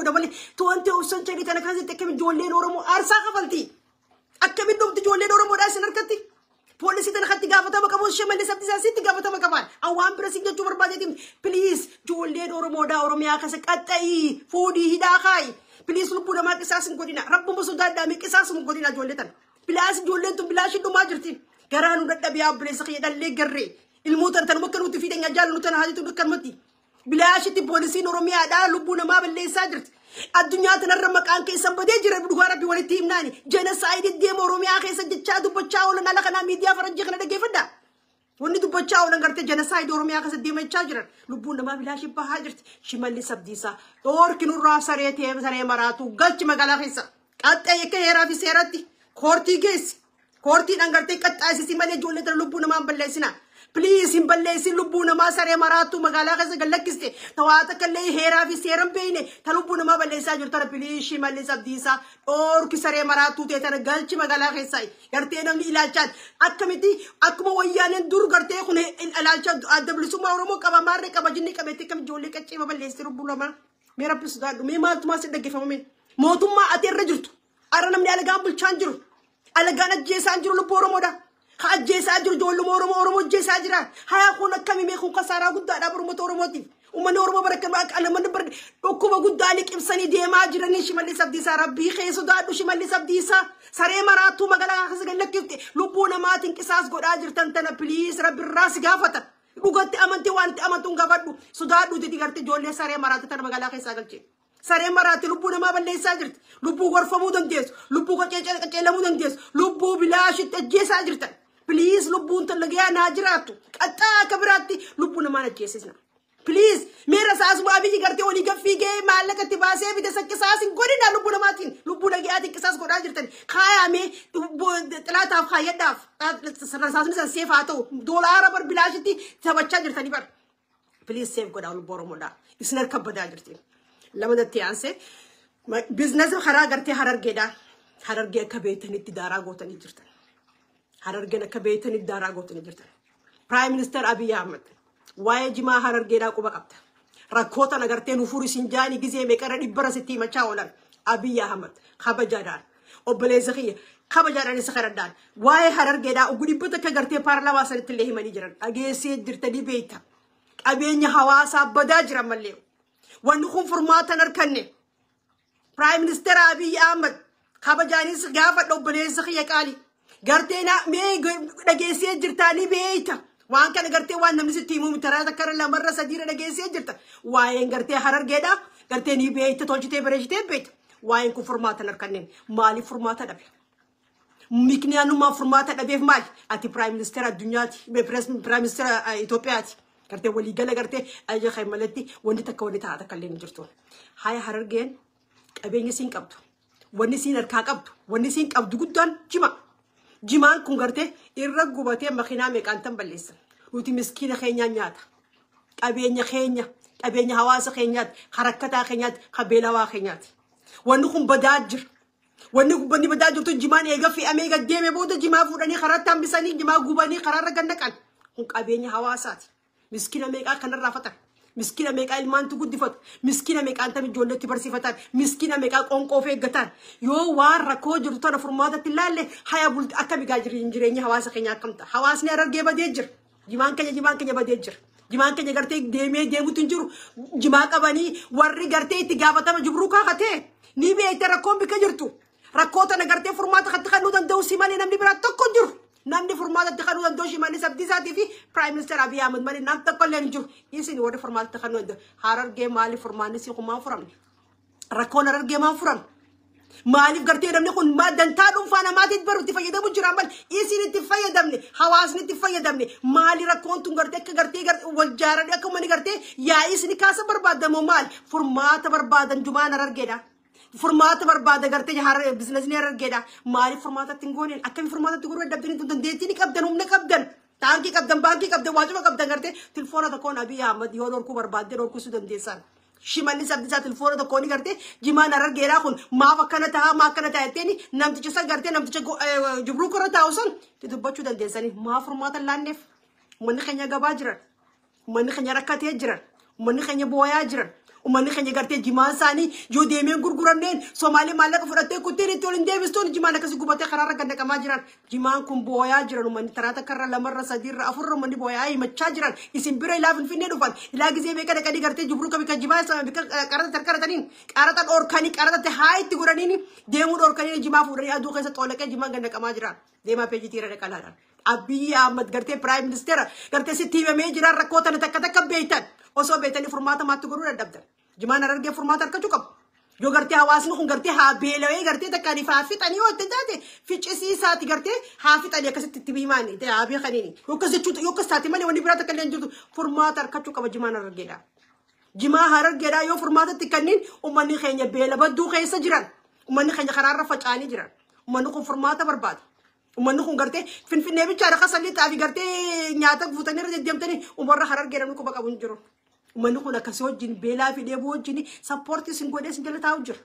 godha malee 20 century tana keessatti akkamiin ijoolleen Oromoo aarsaa kafalti? Akkamiin dhumti ijoolleen Oromoodhaa isin harkatti? Poolisii tana katti gaafatama qabu Shimallis Abdiisaa sitti gaafatama qabaan. An waan bira sin jechuu barbaadeetiin, please, ijoolleen Oromoodhaa Oromiyaa keessa qaxxa'ii fuudhii hidhaa kaayi. Please, lubbuu namaa qisaas hin godhina. Rabbuma sodaadhaa mee qisaas hin godhina ijoollee tana. Please, ijoolleen tun bilaashii dhumaa jirti. Garaa nu dadhabee obboleessa kiyya dhallee garree. Ilmoota tanuma akka nuti fiixeen jaallannu tana haatitu akkanumatti. Bilaashitti poolisiin Oromiyaadhaa lubbuu namaa balleessaa jirti. Addunyaa tanarra maqaan keessan badee jira, dhugaa rabbi walitti himnaani. Genocide deema Oromiyaa keessa jechaa dubbachaa oolan ala kanaa miidiyaa faranjii kana dhaggeeffadhaa. Wanni dubbachaa oolan gartee genocide Oromiyaa keessa deema jechaa jiran. Lubbuun namaa bilaashii bahaa jirti. Shimallis Abdiisaa dhoorki nurraa saree ta'ee saree maraatu galchi magaalaa keessa. Qaxxee akka heeraa fi seeratti koortii geessi. Koortiidhaan gartee qaxxaasisi malee ijoollee tana lubbuu namaa hin balleessina. Please, hin balleessin lubbuu namaa. Saree maraattuu magaalaa keessa gallakkiste tawaata kallee heeraa fi seera hin beekne ta lubbuu namaa balleessaa jirtu tana, please, Shimallis Abdiisaa dhoorki saree maraattuu ta'e tana galchi magaalaa keessaa. Gartee namni ilaalchaan akkamitti akkuma wayyaaneen dur gartee kun ilaalcha Adda Bilisummaa Oromoo qaba maarree qaba jinni qabeetti akkami ijoollee qaccee balleessite lubbuu namaa? Mee rabbi sodaadhu, mee maaltumaa si dhaggeeffamame? Mootummaa ati irra jirtu arra namni alagaan bulchaan jiru, alagaan ajjeesaan jiru lubbuu Oromoodha. Ha ajjeesaa jiru ijoolluma Oromoo, Oromoo ajjeesaa jira. Haa kun akkami? Mee kun kasaaraa guddaadha uummata Oromootiif. Uummanni Oromoo bara akka namoonni bara dhukkuba guddaa liqimsanii deemaa jiranii. Shimallis Abdiisaa, rabbii kee sodaadhu. Shimallis Abdiisaa, saree maraattuu magaalaa keessa gad lakkifte lubbuu namaatiin qisaas godhaa jirtan tana, please, rabbi irraa si gaafata. Dhugatti amantii waan itti amantuun gaafadhu, sodaadhu itti gartee ijoollee saree maraattuu tana magaalaa keessaa galchee. Sareen maraatti lubbuu namaa balleessaa jirti. Lubbuu gorfamuu dandeessu. Lubbuu qaceelamuu dandeessu. Lubbuu bilaashitti ajjeesaa jirtan. Please, lubbuun tan lagayaa naa jiraattu. Qaxxaa akka biraatti lubbuu namaan ajjeesisna. Please, meera saasuma Abiyyi gartee olii gaffiigee maallaqa itti baasee bite sakkisaas hin godhina lubbuu namaatiin. Lubbuu nagayaatiin qisaas godhaa jirtan. Kaayamee xilaataaf kaayyadhaaf. Saasni san safe haa ta'u. Doolaara bar bilaashitti taphachaa jirtanii bar. Please, safe godhaa lubbuu Oromoodhaa. Isin harka badaa jirti. Lama datti aansee business karaa gartee Harargeedha. Harargee akka beektanitti daaraa gootanii jirtan. Harargeen akka beektanitti daaraa gootanii jirtan. Prime Minister Abiy Ahmed, waa'ee jimaa Harargeedhaa quba qabda. Rakkoo tana gartee nu furi sin jaani gizee meeqarra dhibbara sitti himachaa oolan. Abiy Ahmed, kabajaadhaan. Obboleessa kiyya, kabajaadhaan isa kadhadhaan. Waa'ee Harargeedhaa ugu dhibbata akka gartee paarlaamaa sanitti illee himanii jiran. Dhageessee jirtanii beekta. Qabeenya hawaasaa badaa jiran mallee. Wanni kun furmaata hin arganne. Prime Minister Abiy Ahmed, kabajaanis gaafadha, obboleessa kiyya qaali. Gartee na mee dhageessee jirtaanii beeyta. Waan kana gartee waan namni sitti himuu taraa takka lamarra sadiirra dhageessee jirta. Waa'een gartee Harargeedha. Gartee ni beeyta, tolchitee bareechitee beeyta. Waa'een kun furmaata hin arganne. Maaliif furmaata dhabe? Mikniyaanummaa furmaata dhabeef maali? Ati Prime Minister addunyaati. Prime Minister Itoophiyaati. Gartee waliigala gartee ajaja kan malatti wanti takka wanti ta'a takka illee hin jirtu. Haya, Harargeen qabeenya siin qabdu. Wanni siin harkaa qabdu. Wanni siin qabdu guddaan jima. Jimaan kun gartee irra gubatee makiinaa meeqaan tan balleessan. Nuti miskiina keenyaan nyaata. Qabeenya keenya, qabeenya hawaasa keenyaati, harakkataa keenyaati, qabeelawaa keenyaati. Wanni kun badaa jira. Wanni wanni badaa jirtu jimaan eega fe'amee gad deeme booda jimaa fuudhanii karaatti hambisanii jimaa gubanii karaarra gad naqan. Kun qabeenya hawaasaati. Miskiina meeqaa kanarraa fatan. Miskiina meeqaa ilmaantu guddifatu. Miskiina meeqaan tam ijoolleetti barsiifatan. Miskiina meeqaa qoonqoo eeggatan. Yoo waan rakkoo jiru tana furmaatatti ilaalle, haya bulti akka bigaa jireenya hawaasa keenyaa akkam ta'a? Hawaasni Harargee badee jira. Jimaan keenya badee jira. Jimaan keenya gartee deemee deemutu hin jiru. Jimaa qabanii warri gartee itti gaafatama jibruu kaakatee ni beekte rakkoon bikka jirtu. Rakkoo tana gartee furmaata katti kennuu danda'u si malee namni biraa tokko hin jiru. Namni furmaata itti kennuu danda'u Shimallis Abdiisaatii fi Prime Minister Abiy Ahmed malee namni tokko illee hin jiru. Isin warri furmaata itti kennuu danda'u. Harargee maaliif furmaanni si kun maal furamne? Rakkoon Harargee maal furamne? Maaliif gartee namni kun dantaa dhuunfaa namaatiif baru itti fayyadamu jira malee isin itti fayyadamne, hawaasni itti fayyadamne? Maali rakkoon tun? Gartee akka gartee wal jaaranii akka uummanni gartee yaa'ii isin kaasa barbaadamu maali? Furmaata barbaadan jumaan Harargeedha. Furmaata barbaada gartee businessni Harargeedha. Maaliif furmaata itti hin gooneen? Akkami furmaata itti godhuu dadhabdanii? Dandeettii ni qabdan, humna qabdan. Taankii qabdan, baankii qabdan, waajjira qabdan, gartee tilfoona tokkoon Abiy Ahmad yoo dhorkuu barbaadde dhorkusuu dandeessan. Shimallis Abdiisaa tilfoona tokkoon gartee jimaan Harargeedhaa kun maaf akkana ta'a, maa akkana ta'a jetteeni namticha san gartee namticha jibruu korra taa'u san itti dubbachuu dandeessanii maaf furmaata hin laanneef? Uummanni keenya gabaa jiran. Uummanni keenya rakkatee jiran. Uummanni keenya booyaa jiran. Uummanni keenya gartee jimaan isaanii yoo deemeen gurguramneen Somaalee maallaqa fudhattee kuttiin itti waliin deebistuun jimaan akkasii gubatee karaarra gad naqamaa jiran. Jimaan kun booyaa jiran uummanni taraa takkarra lamarra sadiirra afurra uummanni booyaa himachaa jiran. Isin bira ilaa Finfinnee dhufan ilaa gizee beeka dhaqanii gartee jibruu bika jimaa isaa bika qaraxa tarkarataniin qaraxa dhoorkanii qaraxatti haa itti godhaniin deemuu dhoorkanii jimaa fuudhanii aduu keessa xoolaqee jimaan gad naqamaa jiran. Deemaa peejitii irra dhaqalaadhaan. Abiyyi Ahmad gartee prime minister gartee sitti himamee jiran rakkoo tana takka takka beektan osoo beektanii furmaata maatti godhuu dadhabdan. Jimaan Harargee furmaata argachuu qabu. Yoo gartee hawaasni kun gartee haa beelawee gartee takkaan haa fixanii yoo itti taate ficcisiisaati gartee haa fixanii akkasitti itti himaan haa beekaniini. Yoo akkas jechuutu yoo akkas taate malee wanni biraa takka illee hin jirtu furmaata argachuu qaba jimaan Harargeedha. Jimaa Harargeedha yoo furmaatatti kanniin uummanni keenya beela badduu keessa jiran. Uummanni keenya karaarra faca'anii jiran. Uummanni kun furmaata barbaada. Uummanni kun gartee Finfinnee bichaadha kasalii xaafii gartee nyaata guutanii irra deddeemtanii uummarra Harargee namni quba qabu hin jiru. Uummanni kun akkasii wajjin beelaa fi dheebuu wajjin support isin godhee isin jala taa'u jira.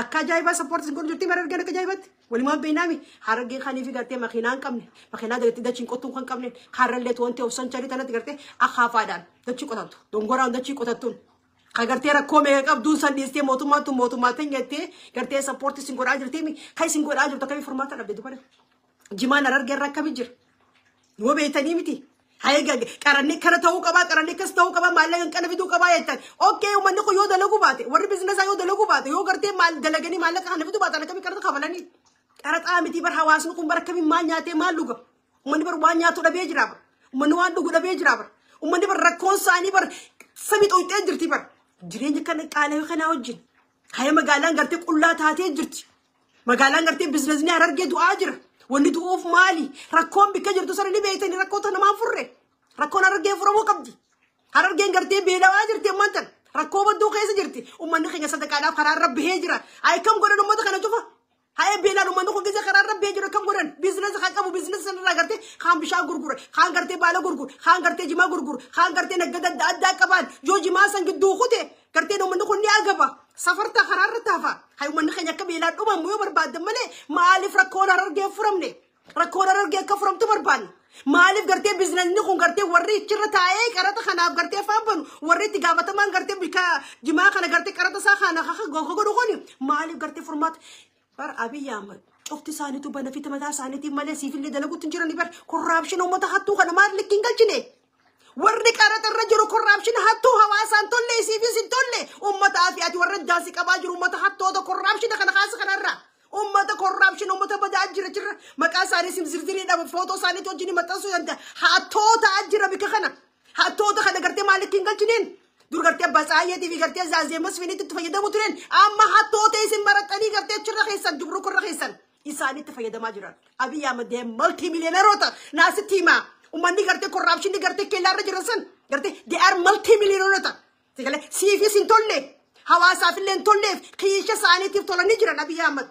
Akka ajaa'ibaa support isin godhu jirti Harargeen akka ajaa'ibaatti. Walumaan beeknaami Harargeen kanii fi gartee makiinaa hin qabne makiinaa dachii dachiin qottuu kan qabne karrallee wanti obsan charii tanatti gartee akaafaadhaan dachii qotattu dongoraan dachii qotattuun. Ka gartee rakkoo meeqa qabduun san dhiistee mootummaan tun mootummaa ta'in jettee gartee support isin godhaa jirti kan isin godhaa jirtu akkamii furmaata dhabde dubara. Jimaan Harargee irra akkamii jira? Yoo beektanii miti. Hayya qarannee kana ta'uu qabaa qarannee akkas ta'uu qabaa maallaqa kana fiduu qabaa jettan. Okay, uummanni kun yoo dalaguu baate warri business yoo dalaguu baate yoo gartee maal dalaganii maallaqa kana fiduu baatan akkamii qaraxa kafalanii? Qaraxaa miti bar hawaasni kun bar akkamii maal nyaatee maal dhuga? Uummanni bar waan nyaatu dhabee jira bar. Uummanni waan dhugu dhabee jira bar. Uummanni bar rakkoon isaanii bar samii xoyxee jirti bar. Jireenya kana qaala'ee kanaa wajjin. Hayya magaalaan gartee qullaa taatee jirti. Magaalaan gartee businessni Harargee du'aa jira. Wanni du'uuf maali? Rakkoon bikka jirtu sana ni beektanii rakkoota namaan furre. Rakkoon Harargee furamuu qabdi. Harargeen gartee beelawaa jirti ammaan tan. Rakkoo badduu keessa jirti. Uummanni keenya sadaqaadhaaf karaa irra bahee jira. Ayi kam godhan uummata kana cufa? Haa beelaan uummanni kun keessa karaa irra bahee jira kam godhan? Business kan qabu business sanarraa gartee kaan bishaan gurgura, kaan gartee baala gurgura, kaan gartee jimaa gurgura, kaan gartee naggada adda addaa qaban. Yoo jimaa san gidduu kute gartee uummanni kun ni agaba. Safarta karaa irra taafa. Haa uummanni keenya akka beelaan dhumamu yoo barbaaddan malee maaliif rakkoon Harargee furamne? Rakkoon Harargee akka furamtu barbaanne. Maaliif gartee businessni kun gartee warri achirra taa'ee qaraxa kanaaf gartee afaan banu warri itti gaafatamaan gartee bika jimaa kana gartee qaraxa isaa kana godhu kuni maaliif gartee furmaata bar Abiyyi Ahmad cufti isaaniitu benefit mataa isaaniitiin malee siifillee dalaguutti hin jirani bar corruption uummata hattuu kana maal likkiin galchine. Warri qaraxa irra jiru corruption hattuu hawaasaan tolle isiifis hin tolle uummataa fi ati warra daasii qabaa jiru uummata hattoota corruption kana kaasa kanarraa. Uummata corruption uummata badaa jira jira maqaa isaanii zirzirii dhaba footoo isaaniitti wajjin maxxansuu danda'a. Hattoota jira bika kana. Hattoota kana gartee maaliif hin galchineen? Dur gartee abbaa Tsaayyeetii fi gartee Zaazee Masfiniitti itti fayyadamu tureen amma hattoota isin barattanii gartee achirra keessan jubrukurra keessan isaanitti fayyadamaa jiran. Abiyyi Ahmad multi millionaireoota naasitti himaa. Uummanni gartee corruptionni gartee keellaarra jiran san gartee they are multi millionaireoota. Siifis hin tolle hawaasaaf illee hin tolleef kiisha isaaniitiif tolanii jiran Abiyyi Ahmad.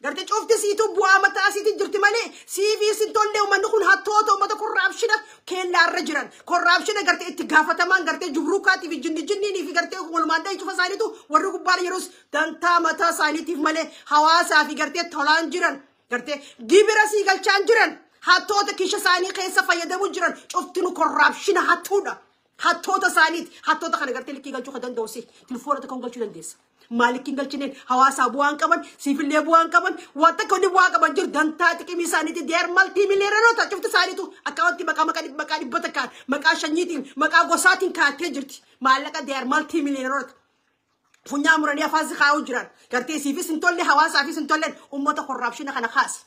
Gartee cufti siituu bu'aa mataa siitiin jirti malee siifiis hin tolle uummanni kun hattoota uummata corruption keellaarra jiran. Corruption gartee itti gaafatamaan gartee jubruukaatii fi jinni jinniinii fi gartee walumaan dhahii cufa isaaniitu warri gubbaan yeroos dantaa mataa isaaniitiif malee hawaasaa fi gartee tolaan jiran. Gartee gibira sii galchaan jiran. Hattoota kiisha isaanii keessa fayyadamuu jiran cuftinu corruption hattuudha. Hattoota isaaniiti. Hattoota kana gartee likkii galchuu kan danda'u si. Tilfoona tokko galchuu dandeessa. Maaliif hin galchineen hawaasaa bu'aan qaban siifillee bu'aan qaban waan takka wanni bu'aa qaban jiru dantaa xiqimii isaaniiti they are multi millionaireoota cufti isaaniitu akkaawwanti maqaa maqaa maqaa dhibba takkaan maqaa shanyiitiin maqaa gosaatiin kaa'attee jirti maallaqa they are multi millionaireoota. Funyaan muranii afaan si kaa'uu jiran gartee siifis hin tolle hawaasaafis hin tolleen uummata corruption kana kaasi.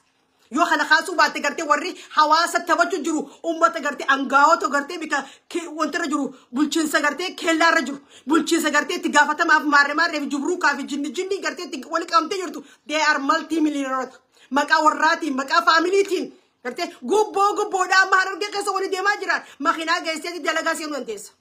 Yoo kana kaasuu baatte gartee warri hawaasa taphachuu jiru uummata gartee angaa'ota gartee bika wanti irra jiru bulchiinsa gartee keellaa irra jiru bulchiinsa gartee itti gaafatamaaf maarree maarree fi jubruukaa fi jinni jinni gartee itti wali qabamtee jirtu they are multi millionaireoota maqaa warraatiin maqaa familyitiin gartee gubboo gubboodhaa amma Harargee keessa wali deemaa jiran makiinaa geessee dalagaa seenuu dandeessa.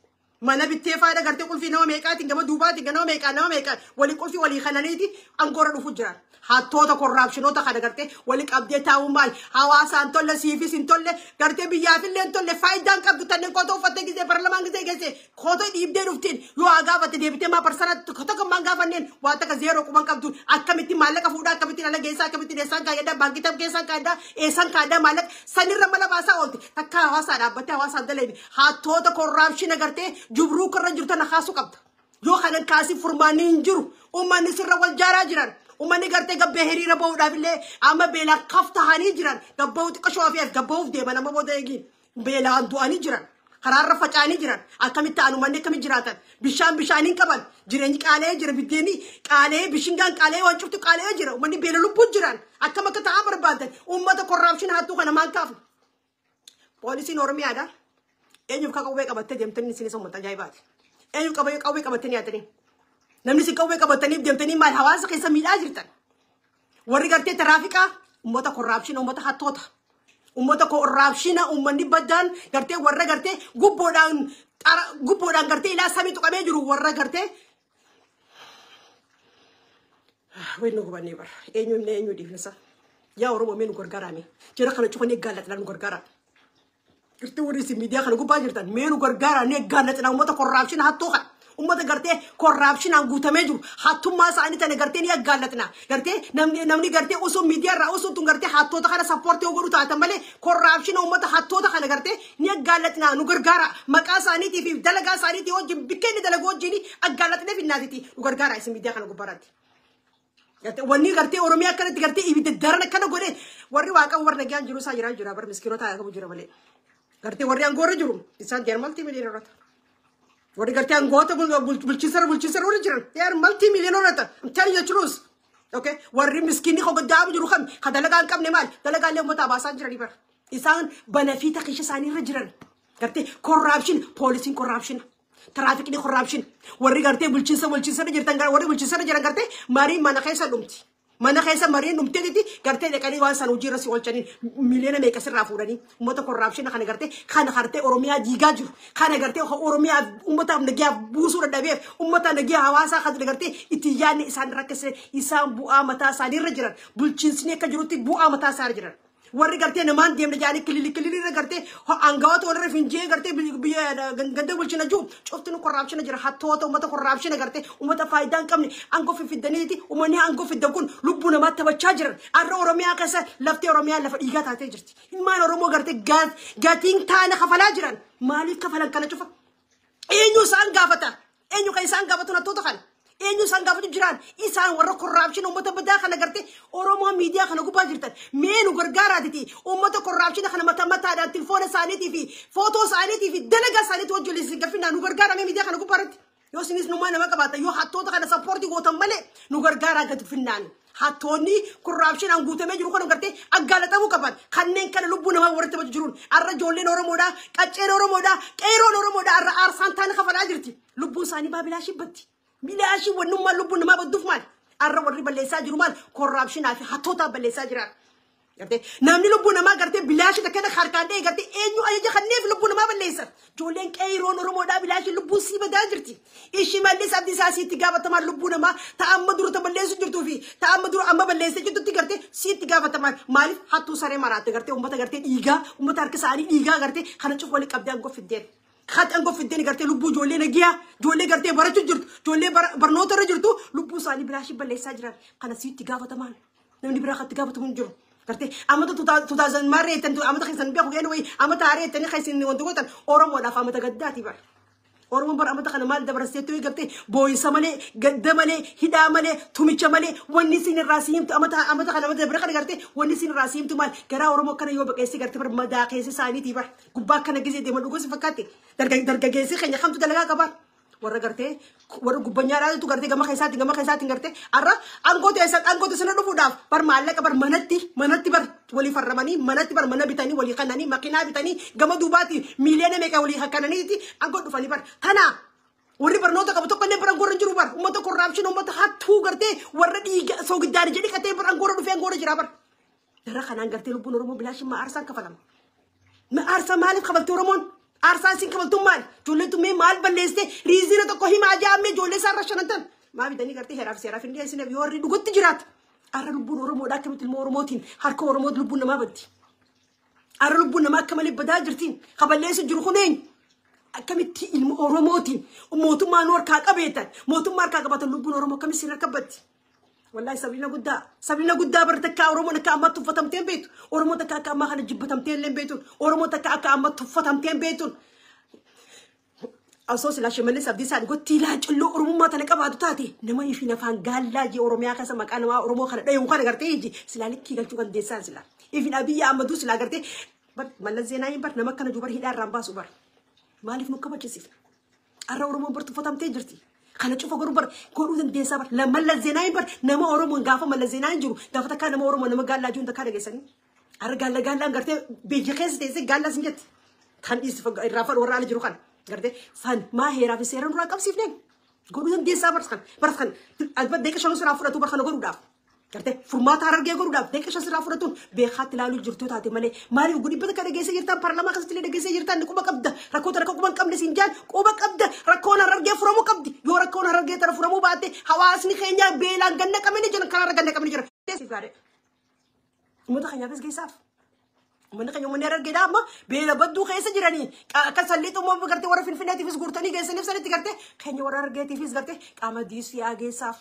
Mana bittee faayida gartee qulfii nama meeqaatiin gama duubaatiin nama meeqaa nama meeqaa walii qulfii walii kananiiti angoora dhufu jiran. Hattoota corruptionoota kana gartee walii qabdee taa'uu maal hawaasaan tolle siifis hin tolle gartee biyyaafillee hin tolle faayidaan qabdu tanneen kootoo uffattee gisee barlamaan gisee geesse kootoo dhiibdee dhuftiin yoo haa gaafatte deebitee maa parsana tokko maan gaafanneen waan takka zeeroo quban qabdu akkamitti maallaqa fuudhaa akkamittiin ala geessaa akkamittiin eessaan kaayadhaa baankii tam keessaan kaayadhaa eessaan kaayadhaa maallaqa sanirra mala baasaa oolte takka hawaasaa dhaabbattee hawaasaan dalayni hattoota corruption gartee jubruu karra jirtu na kaasuu qabda. Yoo kanan kaasii furmaanni hin jiru. Uummanni sirra wal jaaraa jiran. Uummanni gartee gabbee hiriira bahuudhaaf illee amma beelaan kaf tahanii jiran. Gabbahuu xiqqashoo fi as gabbahuuf deeman amma booda eegiin beelaan du'anii jiran. Karaarra faca'anii jiran. Akkamitti ta'an uummanni akkamitti jiraatan? Bishaan bishaaniin qaban. Jireenyi qaala'ee jira. Biddeenni qaala'ee, bishingaan qaala'ee, waan cuftu qaala'ee jira. Uummanni beela lubbuun jiran. Akkam akka ta'aa barbaadan? Uummata corruption hattuu kana maal kaafne? Poolisiin Oromiyaadha. Eenyuuf ka qawwee qabattee deemtanii? Isinis uummata ajaa'ibaati. Eenyuuf qawwee qabattanii yaadanii? Namni isin qawwee qabataniif deemtanii maal hawaasa keessa miidhaa jirtan? Warri gartee tiraafikaa uummata corruption, uummata hattoota. Uummata corruption, uummanni baddaan gartee warra gartee gubboodhaan gartee ilaa samii tuqamee jiru warra gartee. Wayii, nu gubannee bara. Eenyu himne, eenyu dhiifnisa? Yaa Oromoo, mee nu gargaaraame. Jara kana cufanii gaallaxinaa, nu gargaara. Gartee warri isin miidiyaa kana gubbaa jirtan, mee nu gargaara, ni gaallaxinaa uummata corruption hattuu kana. Uummata gartee corruptionaan guutamee jiru hattummaa isaanii tana gartee ni aggaallaxina. Gartee namni gartee osoo miidiyaa irraa osoo tun gartee hattoota kana support yoo godhu taatan malee, corruption uummata hattoota kana gartee ni aggaallaxina, nu gargaara. Maqaa isaaniitii fi dalagaa isaaniitii wajjin, bikka inni dalagu wajjin aggaallaxinee finnaatiti, nu gargaara isin miidiyaa kana gubbaarratti. Gartee wanni gartee Oromiyaa akkanatti gartee ibidda daran akkana godhe, warri waaqa warra nagaan jiru isaa jiraa jira bar, miskiinota qabu jira malee. Gartee warri aangoorra jiru isaan they are multi millionaire. Warri gartee aangoota bulchiinsarra warri jiran, they are multi millionaire. I'm telling you the truth. Okay, warri miskiinni hoggaddaamu jiru kam ka dalagaa hin qabne maal dalagaalee uummata baasaa jiranii bar. Isaan banafiita keessa isaanii irra jiran. Gartee corruption, poolisiin corruption. Tiraafikni corruption. Warri gartee bulchiinsa jirtan, warri bulchiinsa jiran gartee mariin mana keessa dhumti. Mana keessa mariin dhumteetiti gartee dhaqanii waan san hojii irra si oolchanii miliyoona meeqa sirraa fuudhanii. Uummata corruption kana gartee kana gartee Oromiyaa diigaa jiru, kana gartee Oromiyaa uummataaf nagayaaf buusuu dadhabeef, uummata nagayaa hawaasaa kana gartee itti yaadne isaan rakkise. Isaan bu'aa mataa isaanii irra jiran. Bulchiinsni akka jirutti bu'aa mataa isaanii jiran. Warri gartee namaan deemne jedhanii kilili kilili irra gartee aangawoota walirra finjee gartee biyya ganda bulchina jiru cufti corruption jira. Hattoota, uummata corruption, gartee uummata faayidaa hin qabne aangoo fiddaniiti. Uummanni aangoo fiddan kun lubbuu namaa taphachaa jiran. Har'a Oromiyaa keessa lafti Oromiyaa lafa dhiigaa taatee jirti. Ilmaan Oromoo gartee gatiin taane kafalaa jiran. Maaliif kafalan kana cufa? Eenyu isaan gaafata? Eenyu kan isaan gaafatu hattoota kana? Eenyu isaan gaafatu jiraan? Isaan warra corruption, uummata badaa kana gartee Oromoo miidiyaa kana gubbaa jirtan, mee nu gargaaraatiti uummata corruption kana mata mataadhaan tilfoona isaaniitii fi footoo isaaniitii fi dalagaa isaaniitii wajjin isin gaffinaa, nu gargaarame miidiyaa kana gubbaa irratti. Yoo isinis numaa nama qabaatan, yoo hattoota kana support gootan malee, nu gargaaraa gadi finnaan. Hattoonni corruptionaan guutamee jiru kana gartee aggaalatamuu qaban. Kanneen kana lubbuu namaa warra taphatu jiruun har'a ijoolleen Oromoodhaa, qacceen Oromoodhaa, qeeroon Oromoodhaa har'a aarsaan taane kafalaa jirti. Lubbuun isaanii baa bilaashii batti. Bilaashii wannummaan lubbuun namaa badduuf maal? Har'a warri balleessaa jiru maal? Corruptionaa fi hattootaan balleessaa jira. Gartee namni lubbuu namaa gartee bilaashii takka harkaan dha'e, gartee eenyu ajaja kanneef lubbuu namaa balleessan? Ijoolleen qeeroon Oromoodhaa bilaashii lubbuun sii badaa jirti. Shimallis Abdiisaa siitti gaafatamaan. Lubbuu namaa ta'a amma dura ta balleessu jirtuu fi ta'a amma dura amma balleessee jirtutti gartee siitti gaafatamaan. Maaliif hattuu saree maraatte gartee uummata gartee dhiigaa, uummata harka isaanii dhiigaa gartee kana cufa walii qabdee aangoo fiddeen? Haati aangoo fiddeen gartee lubbuu ijoollee nagiyaa, ijoollee gartee barachuu jirtu, ijoollee barnoota irra jirtu, lubbuu isaanii bilaashii balleessaa jiran kana siitti gaafatamaan. Namni biraa katti gaafatamu hin jiru. Gartee amata 2000 maarree jettan, amata keessan beeku anyway, amata haaree jettanii keessan wanti gootan Oromoodhaaf amata gaddaati bara. Oromoon bara amata kana maal dabarseetu? Gartee boo'insa malee, gadda malee, hidhaa malee, tumicha malee wanni isin irraa si himtu amata kana, amata dabare kana gartee wanni isin irraa si himtu maal? Garaa Oromoo kana yoo baqeessi gartee bara madaa keessa isaaniitii bara gubbaa akkana gisee deeman dhuguu si fakkaatti. Dargaggeessi keenya kamtu dalagaa qabaa? Warra gartee warra gubbanyaadhaatu gartee gama keessaatiin gartee har'a aangoota eessa aangoota sana dhufuudhaaf bar maallaqa bar manatti bar walii farramanii, manatti bar mana bitanii, walii kananii, makiinaa bitanii, gama duubaatti miiliyoona meeqa walii kananiiti aangoo dhufanii bar. Tana warri barnoota qabu tokko illee bara angoorra hin jiru bar. Uummata corruption, uummata hattuu, gartee warra dhiiga soogiddaani jedhi qatee bar angoorra dhufee angoorra jira bar. Dara kanaan gartee lubbuun Oromoo bilaashin ma aarsaan kafalama? Ma aarsaa maaliif kafalti Oromoon? Aarsaan isin kafaltuun maali? Ijoolleen tun mee maal balleessite? Reason tokko himaa jaammee ijoollee isaan rashanantan. Maa bitanii gartee heeraaf seeraaf hin dhiyeessine yoo warri dhugutti jiraatu? Har'a lubbuun Oromoodha akkamitti ilma Oromootiin harka Oromootiin lubbuun namaa baddi? Har'a lubbuun namaa akka malee badaa jirtiin. Kaballeessu jiru kun eenyu? Akkamitti ilma Oromootiin mootummaa nu harkaa qabeetan, mootummaa harkaa qabatan, lubbuun Oromoo akkamitti isin harka baddi? Wallahi sablina guddaa bara takka Oromoon akka ammaa tuffatamtee hin beektu. Oromoo takka akka ammaa kana jibbatamtee illee hin beektu. Oromoo takka akka ammaa tuffatamtee hin beektu. Osoo silaa Shimallis Abdiisaa dhugatti laancalloo Oromummaa tana qabaatu taate nama ifi lafaan gaallaa jee Oromiyaa keessa maqaa namaa Oromoo kana dhayu kana gartee iji silaa likkii galchuu kan deessaan silaa. Ifin Abiyyi Ahmaduu silaa gartee Mallas Zeenaawiin bar nama akkana jubar hidhaa irraan baasu bar. Maaliif nu kabachisiif? Har'a Oromoon bar tuffatamtee jirti. Kana cufa garuu bar godhuu dandeessaa bar. Mallas Zeenaawiin bar nama Oromoon gaafa Mallas Zeenaawiin jiru gaafa takkaa nama Oromoo nama gaallaa jiru takkaa dhageessanii. Har'a gaalla gaallaan gartee biyya keessa teessee gaallaa sin jetti. Kan dhiisi irraa fadhu warra ala jiru kana. Gartee san maa heeraa fi seera nurraa qabsiifneen godhuu dandeessaa bar kan bar kan alba deeqa shanuu sirraa fudhatu bar kana godhuudhaaf. Gartee furmaata harargee godhuudhaaf deeqa shan sirraa fudhatuun beekaatti ilaaluu jirtu taate malee maaliif guddibbata kana dhageessee jirtan paarlaamaa keessatti illee dhageessee jirtan quba qabda rakkoota rakkoo quba hin qabne siin jaan quba qabda rakkoon harargee furamuu qabdi yoo rakkoon harargee tana furamuu baatte hawaasni keenya beelaan ganna qabanii jiran karaarra ganna qabanii jiran. Uummata keenyaafis geessaaf. Uummanni keenya uummanni harargeedha amma beela badduu keessa jiranii akka salliixu immoo gartee warra finfinneetiifis guurtanii geessaniif sanitti gartee keenya warra harargeetiifis gartee qamadiis fi'aa geessaaf.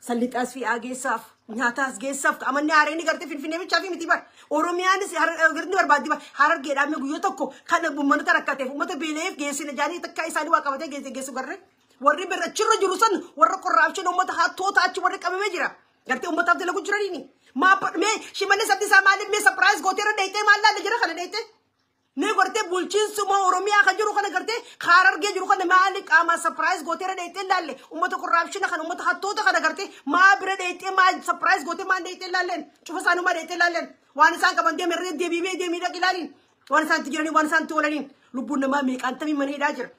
Sallixaas fi'aa geessaaf nyaataas geessaaf qamanni haareen gartee finfinnee bichaa fi miti bar Oromiyaanis ni barbaaddi bar harargeedha amma guyyaa tokko kan uummata rakkateef uummata beela'eef geessina jaanii takka isaanii waa qabatee geesse geessu garree warri bira achirra jiru san warra qorraabshin uummata hattoota achi warri qabamee jira gartee uummataaf dalagu jiraniini. Ma mee Shimallis Abdiisaa maaliif mee surprise gooteera dheeytee maal laalle jira kana dheeytee? Mee gartee bulchiinsuma Oromiyaa kan jiru kana gartee harargee jiru kana maali qaama surprise gooteera dheeytee laalle uummata corruption kana uummata hattoota kana gartee maa bira dheeytee maa surprise gootee maal dheeytee laalleen cufa isaanii dheeytee laalleen waan isaan qaban deeme irra deebiimee deemii dhaqi ilaaliin waan isaan itti jiranii waan isaan itti oolaniin lubbuun namaa meeqaantamii mana hidhaa jira.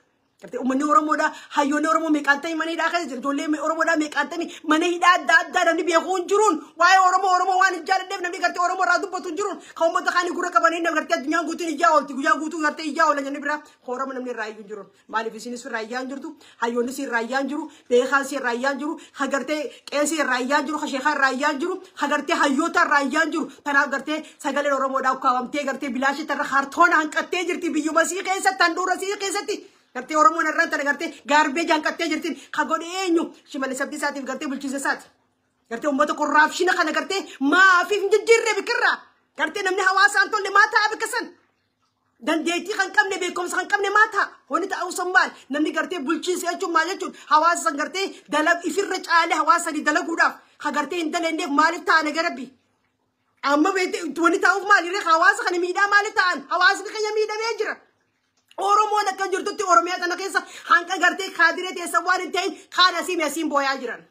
Gartee uummanni Oromoodhaa hayyoonni Oromoo meeqaantamii mana hidhaa keessa jira. Ijoollee Oromoodhaa meeqaantamii mana hidhaa adda addaa namni beekuu hin jiruun waa'ee Oromoo Oromoo waan hin jaalladheef namni gartee Oromoo irraa dubbatu hin jiruun kan uummata kaanii gurra qabanii namni gartee addunyaan guutuun ijaa oolti guyyaa guutuu gartee ijaa oolan jennee biraa Oromoo namni irraa iyyuu hin jiruun maaliif isinis irraa iyyaa hin jirtu hayyoonni si irraa iyyaa hin jiru beekaan si irraa iyyaa hin jiru ha gartee qeesii irraa iyyaa hin jiru ha sheekaa irraa iyyaa hin jiru ha gartee hayyoota irraa iyyaa hin jiru tanaaf gartee sagaleen Oromoodhaa ukkaawamtee gartee bilaashii tarra hartoona hanqattee jirti biyyuma sii keessatti handhuura sii keessatti. Gartee Oromoon irraan tana gartee garbee jaanqattee jirtiin ka godhe eenyu Shimallis Abdiisaatiif gartee bulchiinsa isaati. Gartee uummata corruption kana gartee maafiif hin jijjiirre bikirraa. Gartee namni hawaasaan tolle maa ta'a bikka san. Dandeettii kan qabne beekumsa kan qabne maa ta'a. Wanni ta'uu san maal namni gartee bulchiinsa jechuun maal jechuun hawaasa san gartee dalag ifirra caalee hawaasa sanii dalaguudhaaf ka gartee hin dalagneef maaliif ta'a naga rabbi. Amma wanni ta'uuf maali hawaasa kana miidhaa maaliif ta'an hawaasni keenya miidhamee jira. Oromoon akka jirtutti Oromiyaa tana keessa hanqa gartee kaadiree teessa waan hin ta'in kaan asii asiin booyaa jiran.